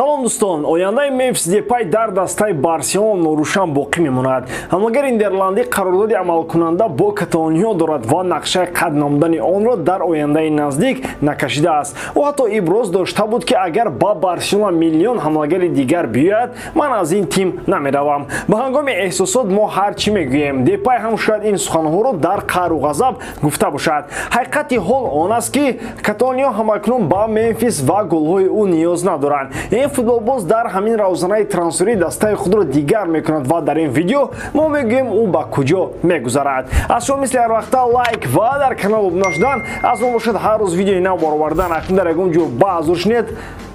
Салом дӯстон, ояндаи Мемфис Депай дар дастаи Барселона норӯшан боқӣ мемонад. Ҳамлагари нидерландӣ қарордоди амалкунанда бо каталониҳо дорад ва нақшаи қад намудани онро дар ояндаи наздик накашидааст. Ӯ ҳатто иброз дошта буд, ки агар ба Барселона миллион ҳамлагари дигар биёяд, ман аз ин тим намеравам. Ба ҳангоми эҳсосот мо ҳар чӣ мегӯем. Депай ҳам шояд ин суханҳоро дар қаҳру ғазаб гуфта бошад. Ҳақиқати ҳол он аст, ки каталониҳо ҳамакнун ба Мемфис ва голҳои ӯ ниёз надоранд. Ин футболбоз дар ҳамин равзанаи трансферӣ дастаи худро дигар мекунад ва дар ин видео мо мегӯем, ӯ ба куҷо мегузарад. Аз шумо мисли ҳар вақта лайк ва дар канал обуна шудан, аз мо бошад ҳар рӯз видеои нав баровардан. Акнун дар ягон ҷо баъзур шинед,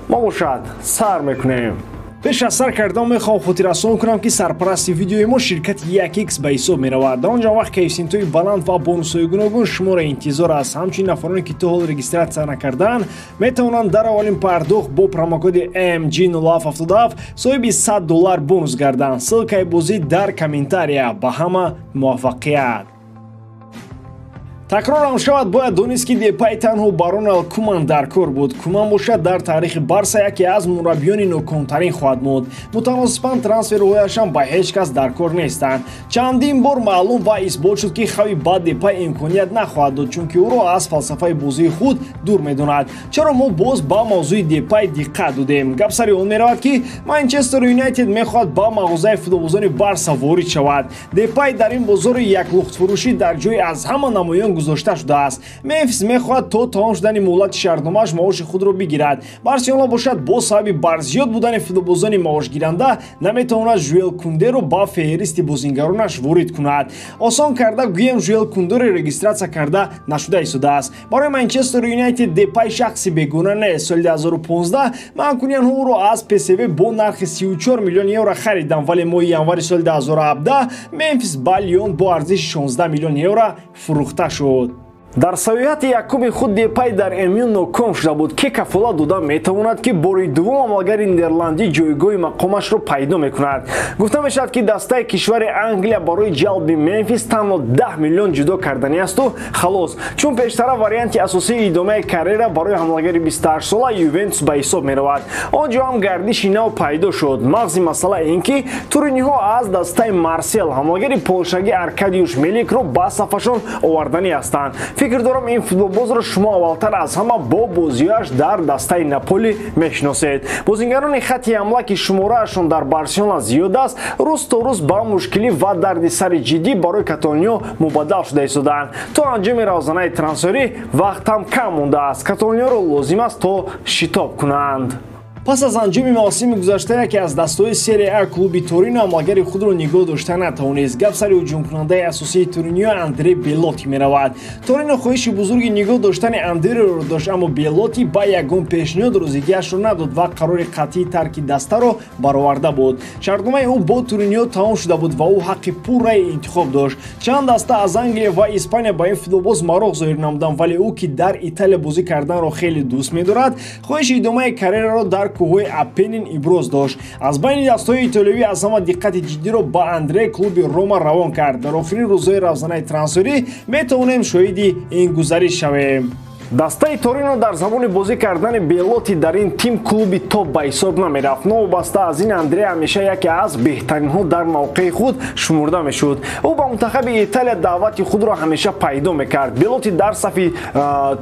мо бошад сар мекунем. Пеш аз сар кардан мехоҳам хотиррасон кунам, ки сарпарасти видеои мо ширкати 1x ба ҳисоб меравад. Дар он ҷо вақт коэффисиентҳои баланд ва бонусҳои гуногун шуморо интизор аст. Ҳамчунин нафароне, ки то ҳол регистратсия накардаанд, метавонанд дар аввалин пардохт бо промокоди MG0777 соҳиби $100 бонус гарданд. Ссылкаи бозӣ дар комментария. Ба ҳама муваффақият! Такрорам шавад, бояд донист, ки Депай танҳо ба Роналд Куман дар кор буд. Куман бошад дар таърихи Барса яке аз мураббиёни нокомтарин хоҳад монд. Мутаносибан трансферҳояшам ба ҳеҷ кас дар кор нестанд. Чандин бор маълум ва исбот шуд, ки Хави ба Депай имконият нахоҳад дод, чунки ӯро аз фалсафаи бозии худ дур медонад. Чаро мо боз ба мавзӯи Депай диққат додем? Гап сари он меравад, ки Манчестер Юнайтед мехоҳад ба мағозаи футболбозони Барса ворид шавад. Депай дар ин бозори яклухтфурӯшӣ дар ҷои аз ҳама намоён гузошта шудааст. Мемфис мехоҳад то тамом шудани муҳлати шартномааш маоши худро бигирад. Барселона бошад бо сабаби барзиёд будани футболбозони маошгиранда наметавонад Жуэл Кундеро ба феҳристи бозингаронаш ворид кунад. Осон карда гӯем, Жуэл Кундеро регистратсия карда нашуда истодааст. Барои Манчестер Юнайтед Депай шахси бегона нест. Соли 2015 манкуниянҳо ӯро аз ПСВ бо нархи 34 миллион евро хариданд, вале моҳи январи соли 2017 Мемфис ба Лион бо арзиши 16 миллион евро фурӯхта шуд. Дар саёҳати якуми худ Депай дар МЮ ноком шуда буд, ки кафолат дода метавонад, ки бори дуввум амалгари нидерландӣ ҷойгоҳи мақомашро пайдо мекунад. Гуфта мешавад, ки дастаи кишвари Англия барои ҷалби Мемфис танҳо 10 миллион ҷудо карданиасту халос, чун пештара варианти асосии идомаи карьера барои ҳамлагари 28сола Ювентус ба ҳисоб меравад. Он ҷо ҳам гардиши нав пайдо шуд. Мағзи масъала ин ки туриниҳо аз дастаи Марсел ҳамлагари полшагӣ Аркадиуш Меликро ба сафашон оварданӣ ҳастанд. Фикр дорам, ин футболбозро шумо аввалтар аз ҳама бо бозиҳояш дар дастаи Наполи мешиносед. Бозингарони хатти ҳамла, ки шумораашон дар Барселона зиёд аст, рӯз то рӯз ба мушкилӣ ва дарди сари ҷиддӣ барои каталониҳо мубаддал шуда истодаанд. То анҷоми равзанаи трансферӣ вақт ҳам кам мондааст. Каталониҳоро лозим аст то шитоб кунанд. Пас аз анҷоми мавсими гузашта яке аз дастаҳои Серия А, клуби Торино, амалгари худро нигоҳ дошта натавонист. Гап сари ҳуҷумкунандаи асосии Торинио Андре Белоти меравад. Торино хоҳиши бузурги нигоҳ доштани Андреро дошт, аммо Белоти ба ягон пешниҳод розигиашро надод ва қарори қатъии тарки дастаро бароварда буд. Шартномаи ӯ бо Торинио тамом шуда буд ва ӯ ҳаққи пурраи интихоб дошт. Чанд даста аз Англия ва Испания ба ин футболбоз мароқ зоҳир намуданд, вале ӯ, ки дар Италия бозӣ карданро хеле дӯст медорад, хоҳиши идомаи карьераро дар кӯҳҳои Апеннин иброз дошт. Аз байни дастҳои итолиёвӣ аз ҳама диққати ҷиддиро ба Андре клуби Рома равон кард. Дар охирин рӯзҳои равзанаи трансферӣ метавонем шоҳиди ин гузариш шавем. Дастаи Торино дар замони бозӣ кардани Белоти дар ин тим клуби топ ба ҳисоб намерафт. Новобаста аз ин, Андре ҳамеша яке аз беҳтаринҳо дар мавқеи худ шумурда мешуд. Ӯ ба мунтахаби Италия даъвати худро ҳамеша пайдо мекард. Белоти дар сафи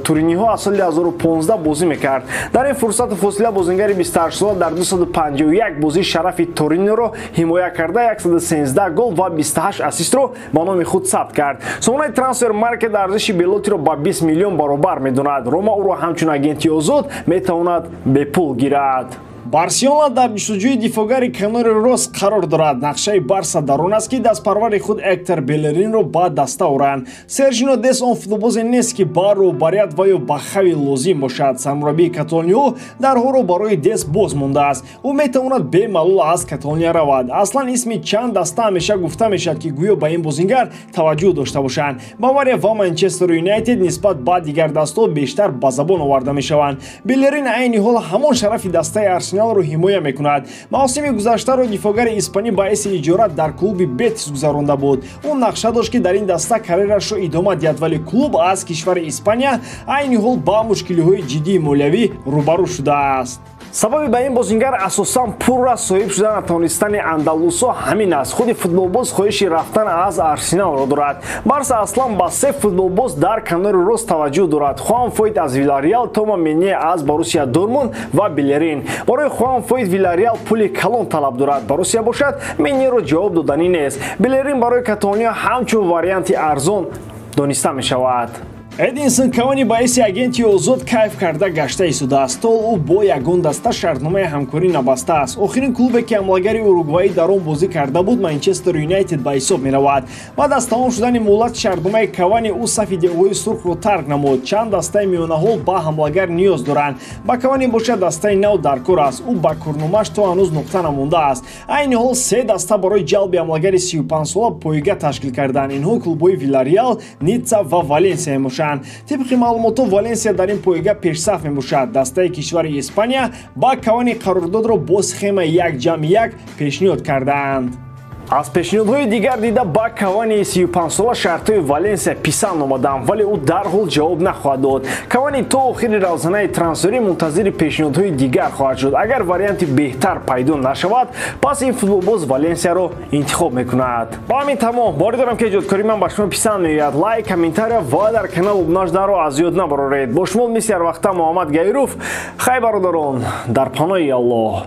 туриниҳо аз соли 2015 бозӣ мекард. Дар ин фурсату фосила бозингари 28сола дар 251 бозӣ шарафи Ториноро ҳимоя карда, 113 гол ва 28 ассистро ба номи худ сабт кард. Сомонаи Трансфер Маркет арзиши Белотиро ба 20 миллион баробар медонад. Рома ӯро ҳамчун агенти озод метавонад бепул гирад. Барселона дар ҷустуҷӯи дифоъгари канори рост қарор дорад. Нақшаи Барса дар он аст, ки дастпарвари худ Эктор Белеринро ба даста оранд. Сержино Дес он футболбозе нест, ки ба роҳбарият ва ё ба Хави лозим бошад. Сармураббии каталониҳо дарҳоро барои Дес боз мондааст. Ӯ метавонад бемалол аз Каталония равад. Аслан исми чанд даста ҳамеша гуфта мешавад, ки гӯё ба ин бозингар таваҷҷӯҳ дошта бошанд. Бавария ва Манчестер Юнайтед нисбат ба дигар дастҳо бештар ба забон оварда мешаванд. Белерин айни ҳол ҳамон шарафи дастаи Арсеналро ҳимоя мекунад. Мавсими гузаштаро дифоъгари испанӣ ба ҳайси иҷора дар клуби Бетис гузаронда буд. Ӯ нақша дошт, ки дар ин даста карьерашро идома диҳад, вале клуб аз кишвари Испания айни ҳол ба мушкилиҳои ҷиддии молиявӣ рӯбарӯ шудааст. Сабаби ба ин бозингар асосан пурра соҳиб шуда натавонистани андалусо ҳамин аст. Худи футболбоз хоҳиши рафтан аз Арсеналро дорад. Барса аслан ба се футболбоз дар канори рост таваҷҷӯҳ дорад: Хуан Фойт аз Вилареал, Тома Мене аз Боруссия Дортмунд ва Белерин. Барои Хуан Фойт Вилареал пули калон талаб дорад, Боруссия бошад Менеро ҷавоб доданӣ нест. Белерин барои Каталония ҳамчун варианти арзон дониста мешавад. Эдинсон Кавани ба ҳайси агенти озод кайф карда гашта истодааст. То ӯ бо ягон даста шартномаи ҳамкорӣ набастааст. Охирин клубе, ки ҳамлагари уругваӣ дар он бозӣ карда буд, Манчестер Юнайтед ба ҳисоб меравад. Баъд аз тамом шудани муҳлати шартномаи Кавани, ӯ сафи девҳои сурхро тарк намуд. Чанд дастаи миёнаҳол ба ҳамлагар ниёз доранд. Ба Кавани бошад дастаи нав дар кор аст. Ӯ ба корномааш то ҳанӯз нуқта намондааст. Айни ҳол се даста барои ҷалби ҳамлагари 35сола пойга ташкил карданд. Инҳо клубҳои Вилареал, Ницца ва Валенсия мебошанд. Тибқи маълумотҳо, Валенсия дар ин пойга пешсаф мебошад. Дастаи кишвари Испания ба Кавани қарордодро бо схемаи 1+1 пешниҳод кардаанд. Аз пешниҳодҳои дигар дида ба Кавани 35сола шартҳои Валенсия писанд омаданд, вале ӯ дарҳол ҷавоб нахоҳад дод. Кавани то охири равзанаи трансферӣ мунтазири пешниҳодҳои дигар хоҳад шуд. Агар варианти беҳтар пайдо нашавад, пас ин футболбоз Валенсияро интихоб мекунад. Ба ҳамин тамом. Боварӣ дорам, ки эҷодкории ман ба шумо писанд меояд. Лайк, комментария ва дар канал обуна шуданро аз ёд набароред. Бо шумо мисли ҳар вақта Муҳаммад Гаиров. Хай, бародарон, дар паноҳи Аллоҳ.